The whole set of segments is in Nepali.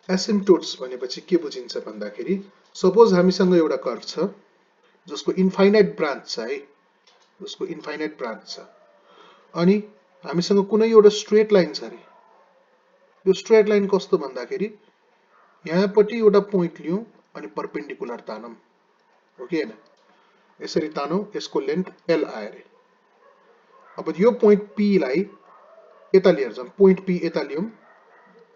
एसिम्प्टोट्स भनेपछि के बुझिन्छ भन्दाखेरि सपोज हामीसँग एउटा कर्भ छ जसको इन्फाइनाइट ब्रान्च छ है, जसको इन्फाइनाइट ब्रान्च छ, अनि हामीसँग कुनै एउटा स्ट्रेट लाइन छ अरे। यो स्ट्रेट लाइन कस्तो भन्दाखेरि यहाँपट्टि एउटा पोइन्ट लियौँ अनि परपेन्डिकुलर तानौँ, हो कि होइन? यसरी तानौँ, यसको लेन्थ एल आयो अरे। अब यो पोइन्ट पी लाई यता लिएर जाउँ, पोइन्ट पी यता लियौँ,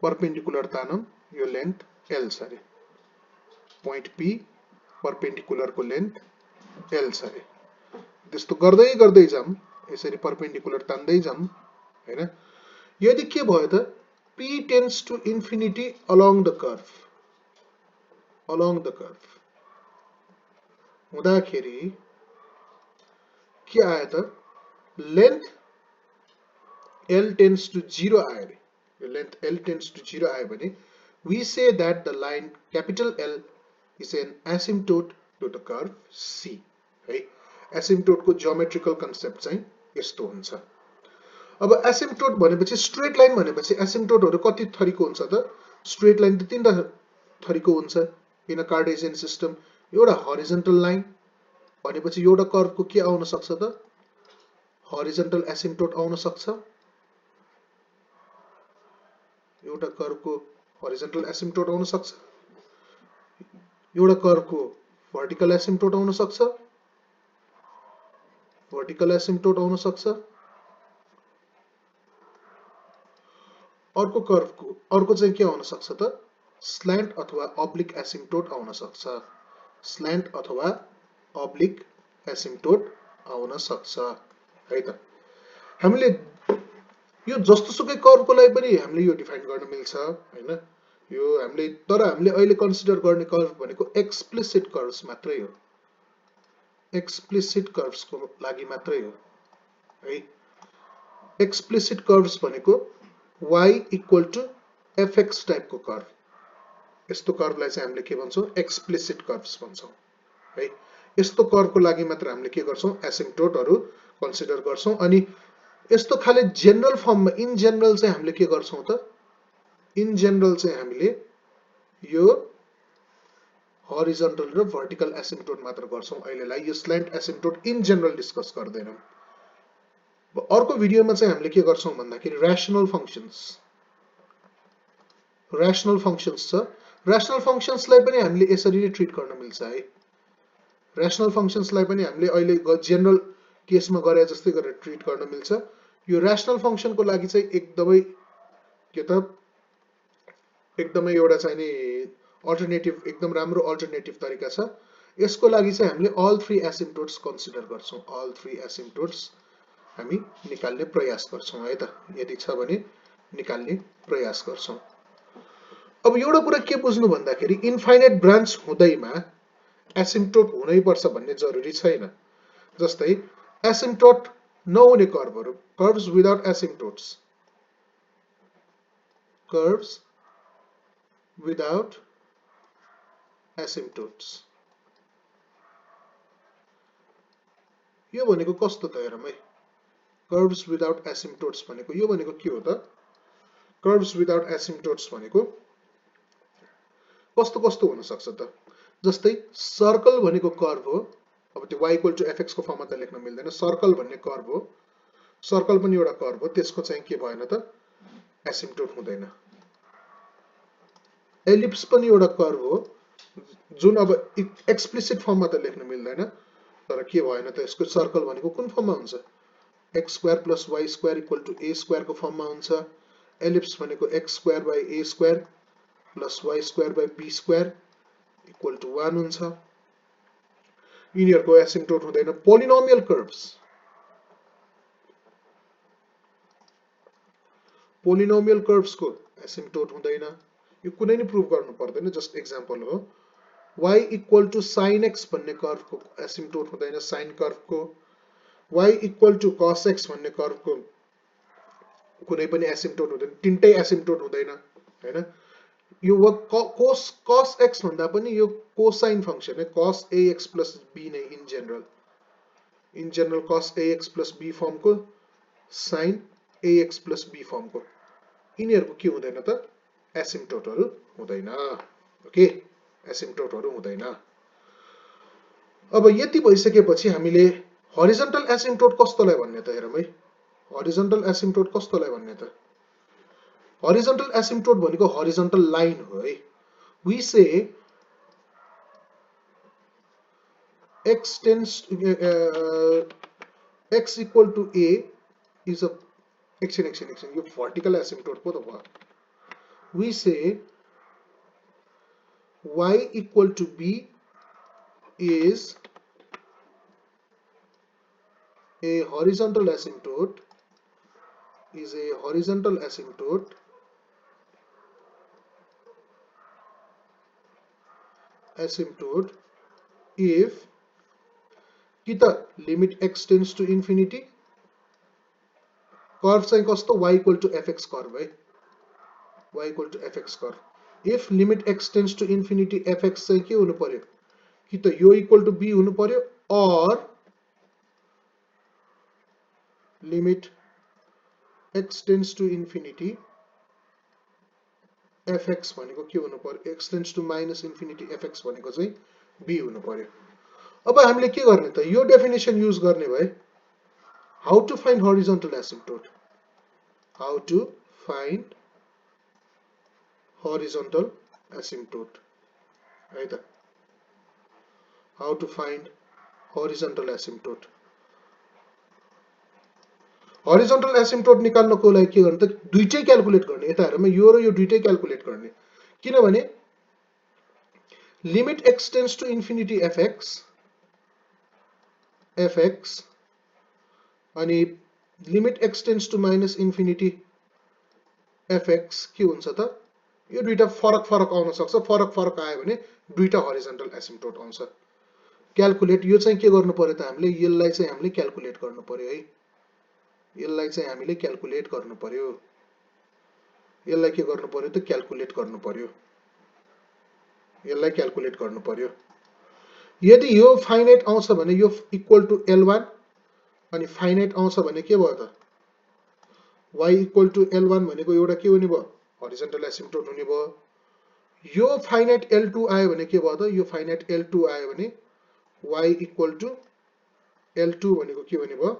परपेन्डिकुलर तानौँ, यो लेन्थ एल छ अरे। पोइन्ट पी परपेन्डिकुलरको लेन्थ एल छ अरे। त्यस्तो गर्दै गर्दै जाऊँ, यसरी परपेन्डिकुलर तान्दै जाऊँ हैन। यदि के भयो त p tends to infinity along the curve हुँदाखेरि के आयो त लेन्थ l टेन्ड्स टु 0 आयो अरे। यो लेन्थ l टेन्ड्स टु 0 आयो भने we say that the line capital L is an asymptote to the curve C है। एसिम्प्टोट को जियोमेट्रिकल कन्सेप्ट चाहिँ यस्तो हुन्छ। अब एसिम्प्टोट भनेपछि स्ट्रेट लाइन भनेपछि एसिम्प्टोटहरु कति थरीको हुन्छ त? स्ट्रेट लाइन त तीनटा थरीको हुन्छ इन अ कार्टेसियन सिस्टम। एउटा हरिजन्टल लाइन भनेपछि एउटा कर्भको के आउन सक्छ त? हरिजन्टल एसिम्प्टोट आउन सक्छ। एउटा कर्भको हरिजन्टल एसिम्प्टोट आउन सक्छ, एउटा कर्भको भर्टिकल एसिम्प्टोट आउन सक्छ, भर्टिकल एसिम्प्टोट आउन सक्छ, अर्को कर्भको अर्को चाहिँ के आउन सक्छ त? स्ल्यान्ट अथवा अब्लिक एसिम्प्टोट आउन सक्छ। स्ल्यान्ट अथवा अब्लिक एसिम्प्टोट आउन सक्छ है त। हामीले यो जस्तोसुकै कर्भको लागि पनि हामीले यो डिफाइन गर्न मिल्छ हैन। यो हामीले तर हामीले अहिले कन्सिडर गर्ने कर्भ भनेको एक्सप्लिसिट कर्भ्स मात्रै हो, एक्सप्लिसिट कर्भ्सको लागि मात्रै हो है। एक्सप्लिसिट कर्भ्स भनेको y इक्वल टु fx टाइपको कर्भ, यस्तो कर्भलाई चाहिँ हामीले के भन्छौं? एक्सप्लिसिट कर्भ्स भन्छौं है। यस्तो कर्भको लागि मात्र हामीले के गर्छौं? एसिम्प्टोटहरु कन्सिडर गर्छौं। अनि यस्तो खाले जनरल फर्ममा इन जनरल चाहिँ हामीले के गर्छौं त? इन जनरल चाहिँ हामीले यो हरिजन्टल र भर्टिकल एसिम्प्टोट मात्र गर्छौं अहिलेलाई। यो slant asymptote in general discuss गर्दैनौं। अर्को भिडियोमा चाहिँ हामीले के गर्छौं भन्दाखेरि रेशनल फंक्शन्स छ। रेशनल फंक्शन्सलाई पनि हामीले यसरी नै ट्रिट गर्न मिल्छ है। रेशनल फंक्शन्सलाई पनि हामीले अहिले जनरल केसमा गरे जस्तै गरेर ट्रिट गर्न मिल्छ। यो रेशनल फंक्शनको लागि चाहिँ एकदमै के त एकदमै एउटा चाहिँ नि अल्टरनेटिभ एकदम राम्रो अल्टरनेटिभ तरिका छ। यसको लागि चाहिँ हामीले अल थ्री एसिम्प्टोट्स कन्सिडर गर्छौं। अल थ्री एसिम्प्टोट्स हामी निकाल्ने प्रयास गर्छौं है त। यदि छ भने निकाल्ने प्रयास गर्छौं। अब एउटा कुरा के बुझ्नु भन्दाखेरि इन्फाइनाइट ब्रान्च हुँदैमा एसिम्प्टोट हुनै पर्छ भन्ने जरुरी छैन। जस्तै एसिम्प्टोट नहुने कर्भहरु, curves without asymptotes, curves without asymptotes, यो भनेको कस्तो त हेरौँ है। कर्भ्स विदाउट एसिम्प्टोट्स भनेको यो भनेको के हो त? कर्भ्स विदाउट एसिम्प्टोट्स भनेको कस्तो कस्तो हुन सक्छ त? जस्तै सर्कल भनेको कर्भ हो। अब त्यो y इक्वल टु fx को फर्ममा त लेख्न मिल्दैन। सर्कल भन्ने कर्भ हो, सर्कल पनि एउटा कर्भ हो, त्यसको चाहिँ के भएन त? एसिम्प्टोट हुँदैन। एलिप्स पनि एउटा कर्भ हो जुन अब एक्सप्लिसिट फर्ममा त लेख्न मिल्दैन, तर के भएन त यसको सर्कल भनेको कुन फर्ममा हुन्छ? x square plus y square equal to a square को फर्ममा हुन्छ। एलिप्स भनेको x square by a square plus y square by b square equal to 1 हुन्छ। यिनीहरुको एसिम्प्टोट हुँदैन। पोलिनोमियल कर्भ्स, पोलिनोमियल कर्भ्स को एसिम्प्टोट हुँदैन। यो कुनै नि प्रुभ गर्नु पर्दैन, जस्ट एक्जाम्पल हो। y equal to sin x भन्ने कर्भको एसिम्प्टोट हुँदैन, साइन कर्भको। y equal to cos x भन्ने कर्भको कुनै पनि एसिम्प्टोट हुँदैन, तीनटै एसिम्प्टोट हुँदैन हैन। यो cos x भन्दा पनि यो कोसाइन फंक्शन है, cos ax plus b नै in general cos ax plus b form को, sin ax plus b form को। यिनीहरुको के हुँदैन त? एसिम्प्टोटहरु हुँदैन। ओके, एसिम्प्टोटहरु हुँदैन। अब यति भइसकेपछि हामीले हरिजन्टल एसिम्प्टोट कस्तोलाई भन्ने त हेरौँ है। हरिजन्टल एसिम्प्टोट कस्तोलाई भन्ने त? हरिजन्टल एसिम्प्टोट भनेको हरिजन्टल लाइन हो है। We say x tends x equal to a is a एकछिन यो vertical asymptote पो त भयो। We say y equal to b is a horizontal asymptote if कि त limit x tends to infinity curve चाहिँ कस्तो y equal to fx curve है, y equal to fx curve. if limit x tends to infinity fx चाहिँ के हुनु पर्यो कि त यो equal to b हुनु पर्यो or limit x tends to infinity fx भनेको के हुनु पर्यो, x tends to minus infinity fx भनेको चाहिँ b हुनु पर्यो। अब हामीले के गर्ने त, यो डेफिनेसन युज गर्ने भए how to find horizontal asymptote, how to find horizontal asymptote है त, how to find horizontal asymptote। horizontal asymptote निकाल्नको लागि के गर्ने त, दुईटै क्याल्कुलेट गर्ने। यता हेरौँ यो र यो दुईटै क्याल्कुलेट गर्ने, किनभने limit x tends to infinity fx अनि limit x tends to minus infinity fx के हुन्छ त, यो दुईटा फरक आउन सक्छ। फरक आयो भने दुईटा हरिजन्टल एसिम्प्टोट आउँछ। क्याल्कुलेट यो चाहिँ के गर्नु पर्यो त, हामीले यसलाई चाहिँ हामीले क्याल्कुलेट गर्नु पर्यो है। यसलाई चाहिँ हामीले क्याल्कुलेट गर्नु पर्यो। यसलाई के गर्नु पर्यो त, क्याल्कुलेट गर्नु पर्यो। यसलाई क्याल्कुलेट गर्नु पर्यो। यदि यो फाइनाइट आउँछ भने यो इक्वल टु L1 अनि फाइनाइट आउँछ भने के भयो त, y इक्वल टु L1 भनेको एउटा के हुने भयो, हरिजन्टल एसिम्प्टोट हुने भयो। यो फाइनाइट L2 आयो भने के भयो त, यो फाइनाइट L2 आयो भने y इक्वल टु L2 भनेको के हुने भयो,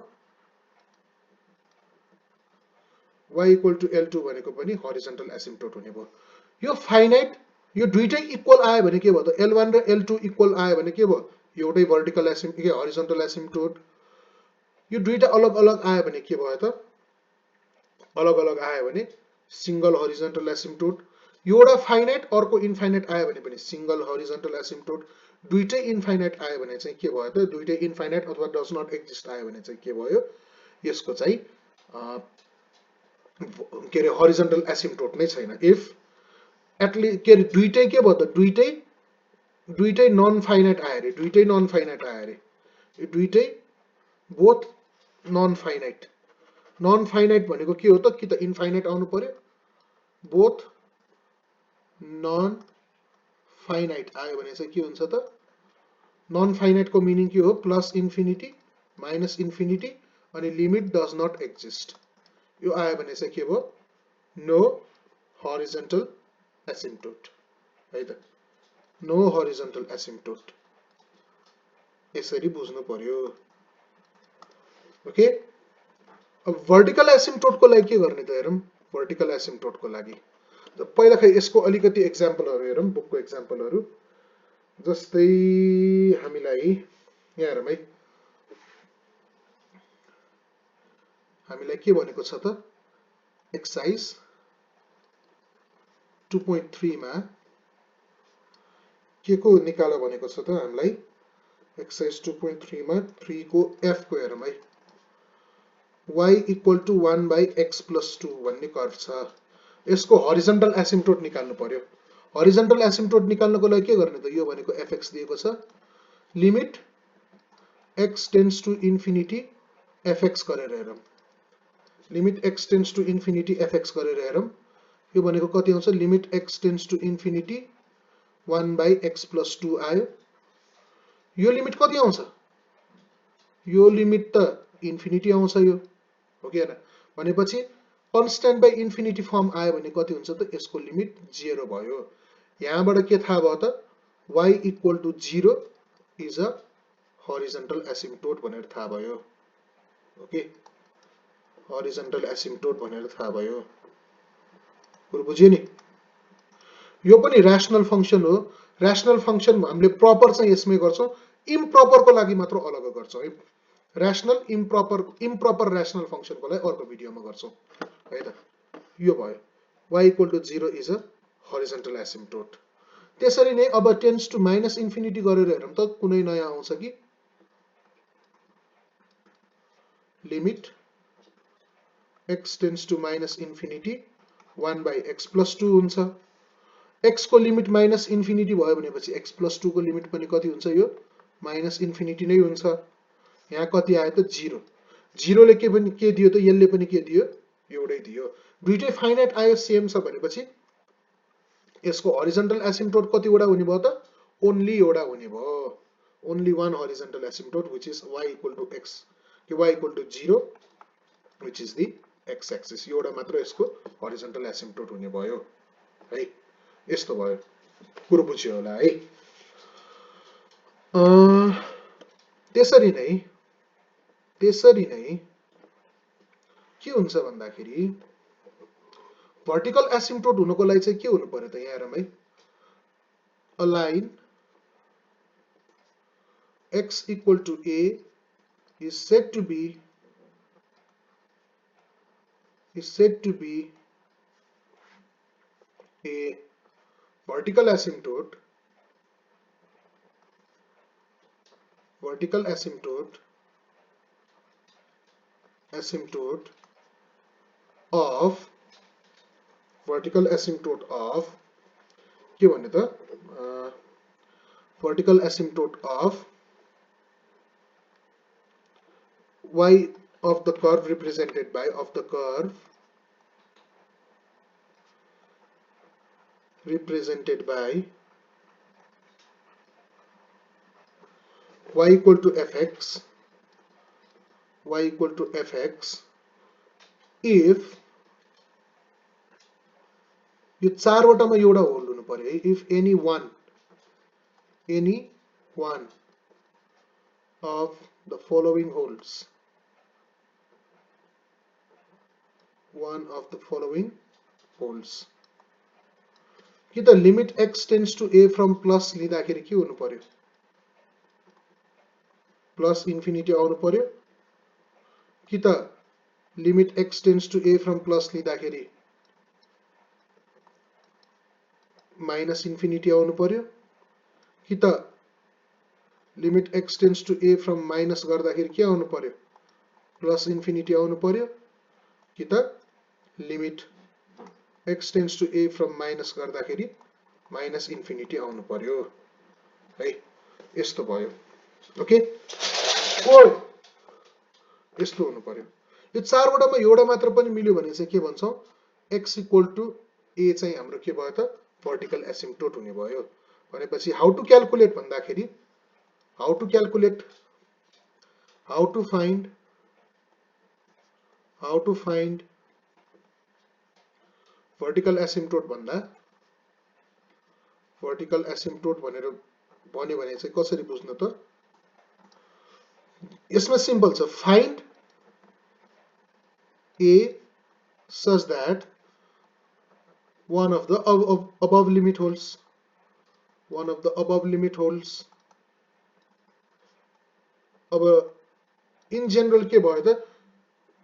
y इक्वल टु L2 भनेको पनि हरिजन्टल एसिम्प्टोट हुने भयो। यो फाइनाइट यो दुईटै इक्वल आयो भने के भयो त, L1 र L2 इक्वल आयो भने के भयो, एउटै भर्टिकल एसिम्प्टोट हरिजन्टल एसिम्प्टोट। यो दुईटा अलग अलग आयो भने के भयो त, अलग अलग आयो भने सिंगल हरिजन्टल एसिम्प्टोट। एउटा फाइनाइट अर्को इन्फाइनाइट आयो भने पनि सिंगल हरिजन्टल एसिम्प्टोट। दुईटै इन्फाइनाइट आयो भने चाहिँ के भयो त, दुईटै इन्फाइनाइट अथवा डज नट एक्जिस्ट आयो भने चाहिँ के भयो, यसको चाहिँ के रे हरिजन्टल एसिम्प्टोट नै छैन। इफ एटलिस्ट के रे दुईटै के भयो त, दुईटै नन फाइनाइट आयो रे, दुईटै नन फाइनाइट आयो रे, यो दुईटै both non finite. Non finite भनेको के हो त, कि त इन्फाइनाइट आउनु पर्यो, बोथ नन फाइनाइट आयो भने चाहिँ के हुन्छ त, नन फाइनाइट को मिनिङ के हो, प्लस इन्फिनिटी माइनस इन्फिनिटी अनि लिमिट डज नट एक्जिस्ट। यो आयो भने चाहिँ के भयो, नो हरिजन्टल एसिम्प्टोट है त, नो हरिजन्टल एसिम्प्टोट। यसरी बुझ्नु पर्यो। ओके, अब भर्टिकल एसिम्प्टोट को लागि के गर्ने त हेरौँ। भर्टिकल एसिम्प्टोट को लागि पहिला खै यसको अलिकति एक्जाम्पलहरु हेरौँ, बुकको एक्जाम्पलहरु। जस्तै हामीलाई यहाँ हेरौँ है, हामीलाई के भनेको छ त, एक्सरसाइज 2.3 मा के को निकाल भनेको छ त हामीलाई। एक्सरसाइज 2.3 मा 3 को f को हेरौँ है। y equal to 1 by x plus 2 भन्ने कर्व छ। यसको हरिजन्टल एसिम्प्टोट निकाल्नु पर्यो। हरिजन्टल एसिम्प्टोट निकाल्नको लागि के गर्ने त, यो भनेको fx दिएको छ, limit x tends to infinity fx गरेर हेरौँ। Limit x tends to infinity fx गरेर हेरौँ। यो भनेको कति आउँछ, limit x tends to infinity 1 by x plus 2 आयो। यो लिमिट कति आउँछ, यो लिमिट त इन्फिनिटी आउँछ, यो हो कि हैन। भनेपछि कन्स्ट्यान्ट बाई इन्फिनिटी फर्म आयो भने कति हुन्छ त यसको लिमिट 0 भयो। यहाँबाट के थाहा भयो त y equal to 0 is a horizontal asymptote भनेर थाहा भयो। ओके, हरिजन्टल एसिम्प्टोट भनेर थाहा भयो। कुरो बुझ्यो नि? यो पनि र्याशनल फंक्सन हो। र्याशनल फंक्सन हामीले प्रपर चाहिँ यसमै गर्छौं, इम्प्रपरको लागि मात्र अलग गर्छौं है। र्याशनल इम्प्रपर र्याशनल फंक्सनको लागि अर्को भिडियोमा गर्छौं है त। यो भयो y equal to 0 is a horizontal asymptote. त्यसरी नै अब टेन्स टु माइनस इन्फिनिटी गरेर हेरौँ त कुनै नयाँ आउँछ कि। Limit x tends to minus infinity 1 by x plus 2 हुन्छ। x को लिमिट माइनस इन्फिनिटी भयो भनेपछि x प्लस 2 को लिमिट पनि कति हुन्छ? यो माइनस इन्फिनिटी नै हुन्छ। यहाँ कति आयो त 0। 0 ले के दियो त? यसले पनि के दियो? एउटै दियो। दुईटै फाइनाइट आयो सेम छ भनेपछि यसको हरिजन्टल एसिम्प्टोट कतिवटा हुने भयो त? ओन्ली एउटा हुने भयो। Only one horizontal asymptote which is y equal to x, कि y equal to 0 which is the x axis. एउटा मात्र यसको हरिजन्टल एसिम्प्टोट हुने भयो है। यस्तो भयो। कुरो बुझ्यो होला है। त्यसरी नै के हुन्छ भन्दाखेरि भर्टिकल एसिम्प्टोट हुनको लागि चाहिँ के हुनु पर्यो त? यहाँ हेरौँ है। Align x equal to a is said to be a vertical asymptote of के भन्ने त? vertical asymptote of y of the curve represented by y equal to fx if यो चारवटामा एउटा होल हुनु पर्यो है। if any one of the following holds, कि त limit x tends to a from plus लिँदाखेरि के हुनु पर्यो? प्लस इन्फिनिटी आउनु पर्यो, कि त limit x tends to a from plus लिँदाखेरि माइनस इन्फिनिटी आउनु पर्यो, कि त limit x tends to a from minus गर्दाखेरि के आउनु पर्यो? प्लस इन्फिनिटी आउनु पर्यो, कि त limit x tends to a from minus गर्दाखेरि माइनस इन्फिनिटी आउनु पर्यो है। यस्तो भयो। ओके, यस्तो हुनु पर्यो। यो चारवटामा एउटा मात्र पनि मिल्यो भने चाहिँ के भन्छौं? x इक्वल टु a चाहिँ हाम्रो के भयो त? भर्टिकल एसिम्प्टोट हुने भयो। भनेपछि हाउ टु क्याल्कुलेट भन्दाखेरि how to find vertical asymptote भनेर भन्यो भने चाहिँ कसरी बुझ्नु त? यसमा सिम्पल छ। Find a such that one of the above limit holds, अब इन जनरल के भयो त?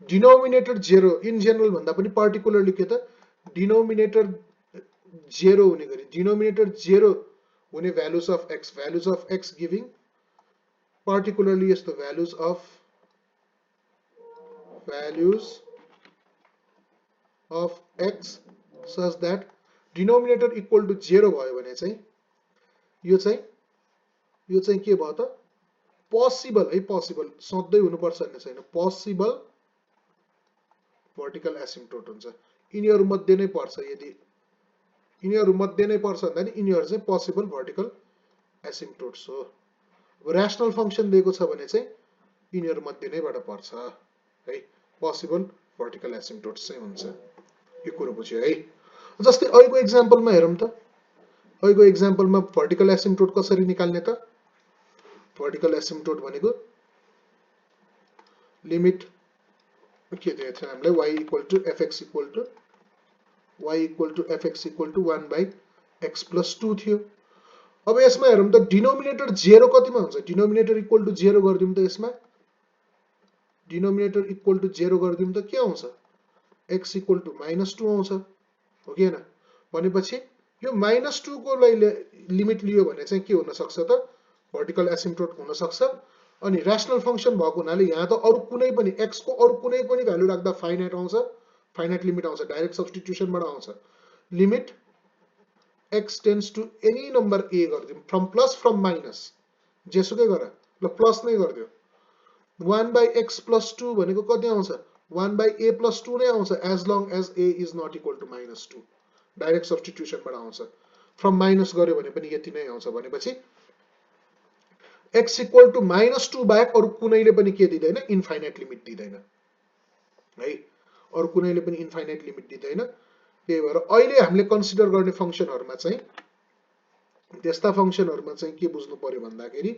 डिनोमिनेटर 0, इन जनरल भन्दा पनि पार्टिकुलरली के त? डिनोमिनेटर 0 हुने गरी, डिनोमिनेटर 0 हुने values of x giving particularly यस्तो values of x such that denominator equal to 0 भयो भने चाहिँ यो चाहिँ के भयो त? पोसिबल है। पोसिबल सधैं हुनुपर्छ भन्ने छैन। पोसिबल भर्टिकल एसिम्प्टोट हुन्छ। यिनीहरू मध्ये नै पर्छ। यदि यिनीहरू मध्ये नै पर्छ भन्दा नि यिनीहरू चाहिँ पोसिबल भर्टिकल एसिम्प्टोट्स हो। र्याशनल फंक्सन दिएको छ भने चाहिँ यिनीहरू मध्ये नैबाट पर्छ है। पोसिबल भर्टिकल एसिम्प्टोट चाहिँ हुन्छ। यो कुरो बुझ्यो है। जस्तै अहिलेको एक्जाम्पलमा हेरौँ त, अहिलेको एक्जाम्पलमा भर्टिकल एसिम्प्टोट कसरी निकाल्ने त? भर्टिकल एसिम्प्टोट भनेको लिमिट के दिएको थियो हामीलाई, y equal to fx equal to fx equal to 1 by x plus 2 थियो। अब यसमा हेरौँ त डिनोमिनेटर 0 कतिमा हुन्छ? डिनोमिनेटर इक्वल टु 0 गरिदिउँ त, यसमा डिनोमिनेटर इक्वल टु 0 गरिदिउँ त के आउँछ? x इक्वल टु -2 आउँछ, हो कि हैन? भनेपछि यो -2 को लिमिट लियो भने चाहिँ के हुन सक्छ त? भर्टिकल एसिम्प्टोट हुन सक्छ। अनि र्याशनल फंक्सन भएको हुनाले यहाँ त अरु कुनै पनि x को अरु कुनै पनि भ्यालु राख्दा फाइनाइट आउँछ, फाइनाइट लिमिट आउँछ, डाइरेक्ट सब्स्टिट्युसनबाट आउँछ। Limit x tends to any number a गरिदिउँ, फ्रम प्लस फ्रम माइनस, जेसुकै गर, ल प्लस नै गरिदियो। 1 बाई x प्लस 2 भनेको कति आउँछ? 1 बाई a प्लस 2 नै आउँछ, as long as a is not equal to -2, direct सब्स्टिट्युसनबाट आउँछ। फ्रम माइनस गर्यो भने पनि यति नै आउँछ। भनेपछि x इक्वल टु -2 बाहेक अरु कुनैले पनि के दिँदैन? इन्फाइनाइट लिमिट दिँदैन है, अरु कुनैले पनि इन्फाइनाइट लिमिट दिँदैन। त्यही भएर अहिले हामीले कन्सिडर गर्ने फंक्सनहरुमा चाहिँ, त्यस्ता फंक्सनहरुमा चाहिँ के बुझ्नु पर्यो भन्दाखेरि,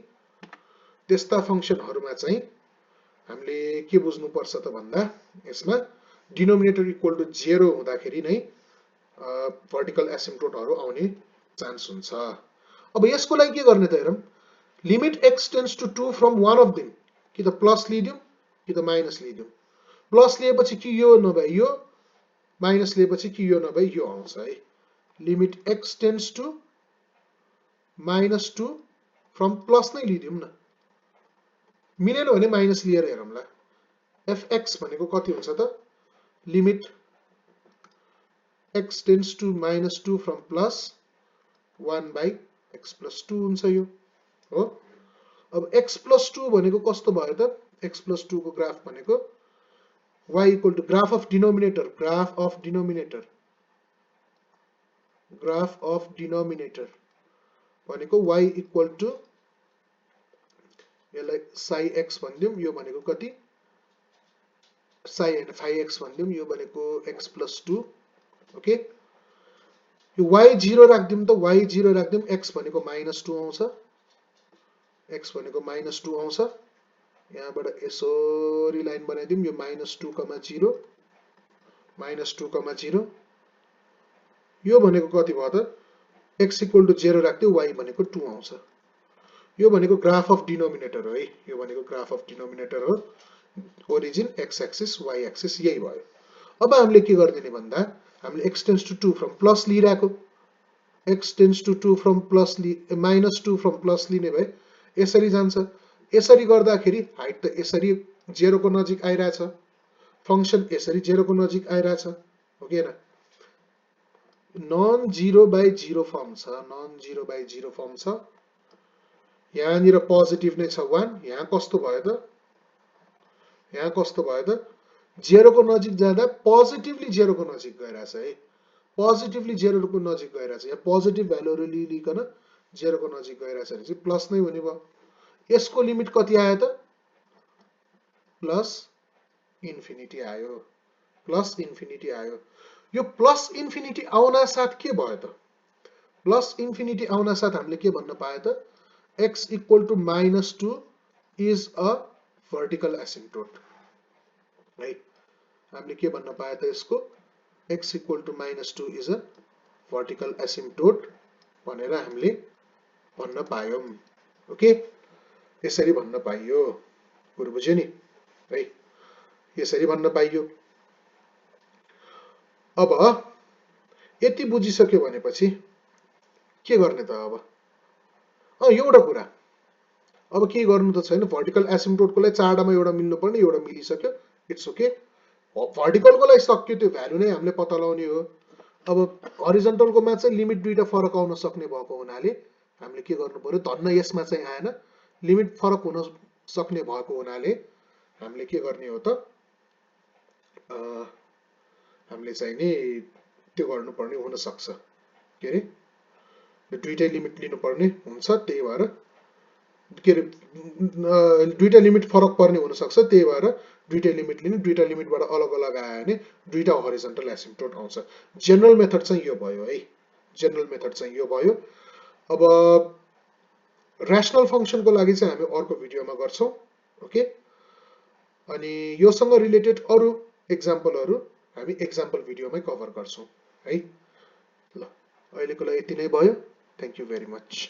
त्यस्ता फंक्सनहरुमा चाहिँ हामीले के बुझ्नु पर्छ त भन्दा, यसमा डिनोमिनेटर इक्वल टु 0 हुँदाखेरि नै भर्टिकल एसिम्प्टोटहरु आउने चान्स हुन्छ। अब यसको लागि के गर्ने त हेरौँ। Limit x tends to 2 from one of them, कि त प्लस लिदिउँ कि त माइनस लिदिउँ। प्लस लिएपछि कि यो नभए यो, माइनस लिएपछि कि यो नभए यो आउँछ है। Limit x tends to -2 from plus नै लिदिउँ न, मिलेन भने माइनस लिएर हेरौँला। fx भनेको कति हुन्छ त? Limit x tends to -2 from plus 1 by x plus 2 हुन्छ यो, हो। अब x प्लस 2 भनेको कस्तो भयो त? x प्लस 2 को ग्राफ भनेको y equal to graph of denominator, graph of denominator, graph of denominator भनेको y इक्वल टु, यसलाई साइ x भनिदिउँ, यो भनेको कति? साइ एन्ड फाइ x भनिदिउँ, यो भनेको x प्लस 2, ओके। यो y 0 राख्दिउँ त, y 0 राख्दिउँ, x भनेको -2 आउँछ, x भनेको -2 आउँछ। यहाँबाट यसरी लाइन बनाइदिउँ, यो -2, 0, -2, 0, यो भनेको कति भयो त? x इक्वल टु 0 राख्दियो, y भनेको 2 आउँछ। यो भनेको ग्राफ अफ डिनोमिनेटर हो है, यो भनेको ग्राफ अफ डिनोमिनेटर हो। Origin x axis, y axis यही भयो। अब हामीले के गर्दिने भन्दा, हामीले x tends to 2 from plus लिइराको, x tends to 2 from plus -2 from plus लिने भए यसरी जान्छ। यसरी गर्दाखेरि हाइट त यसरी 0 को नजिक आइराछ, फंक्सन यसरी 0 को नजिक आइराछ, हो कि हैन? नन 0 बाई 0 फर्म छ, नन 0 बाई 0 फर्म छ। यहाँनिर पोजिटिभ नै छ 1, यहाँ कस्तो भयो त? यहाँ कस्तो भयो त? 0 को नजिक जाँदा पोजिटिभली 0 को नजिक गइराछ है, पोजिटिभली 0 को नजिक गइराछ। यहाँ पोजिटिभ भ्यालुहरु लिइकन 0 को नजिक गइराछ भने चाहिँ प्लस नै हुने भयो। यसको लिमिट कति आयो त? प्लस इन्फिनिटी आयो, प्लस इन्फिनिटी आयो। यो प्लस इन्फिनिटी आउन साथ के भयो त? प्लस इन्फिनिटी आउन साथ हामीले के भन्न पाए त? x equal to -2 is a vertical asymptote है। हामीले के भन्न पाए त यसको? x equal to -2 is a vertical asymptote भनेर हामीले भन्न पायौं, ओके। यसरी भन्न पाइयो, कुरो बुझ्यो नि है, यसरी भन्न पाइयो। अब यति बुझिसक्यो भनेपछि के गर्ने त अब? एउटा कुरा, अब के गर्नु त छैन, भर्टिकल एसिम्प्टोटको लागि चारवटामा एउटा मिल्नु पर्ने, एउटा मिलिसक्यो, इट्स ओके। भर्टिकलको लागि सक्यो, त्यो भ्यालु नै हामीले पत्ता लगाउने हो। अब हरिजन्टलकोमा चाहिँ लिमिट दुईटा फरक आउन सक्ने भएको हुनाले हामीले के गर्नु पर्यो? धन्न यसमा चाहिँ आएन, लिमिट फरक हुन सक्ने भएको हुनाले हामीले के गर्ने हो त? हामीले चाहिँ नि त्यो गर्नुपर्ने हुन सक्छ, के रे, दुईटै लिमिट लिनुपर्ने हुन्छ। त्यही भएर के रे, दुईटा लिमिट फरक पर्ने हुन सक्छ, त्यही भएर दुईटै लिमिट लिने, दुईटा लिमिटबाट अलग अलग आयो भने दुईटा हरिजन्टल एसिम्प्टोट आउँछ। जेनरल मेथड चाहिँ यो भयो है, जेनरल मेथड चाहिँ यो भयो। अब ऱ्यासनल फङ्सनको लागि चाहिँ हामी अर्को भिडियोमा गर्छौँ। ओके, अनि योसँग रिलेटेड अरू एक्जाम्पलहरू हामी एक्जाम्पल भिडियोमै कभर गर्छौँ है। ल, अहिलेको लागि यति नै भयो। Thank you very much.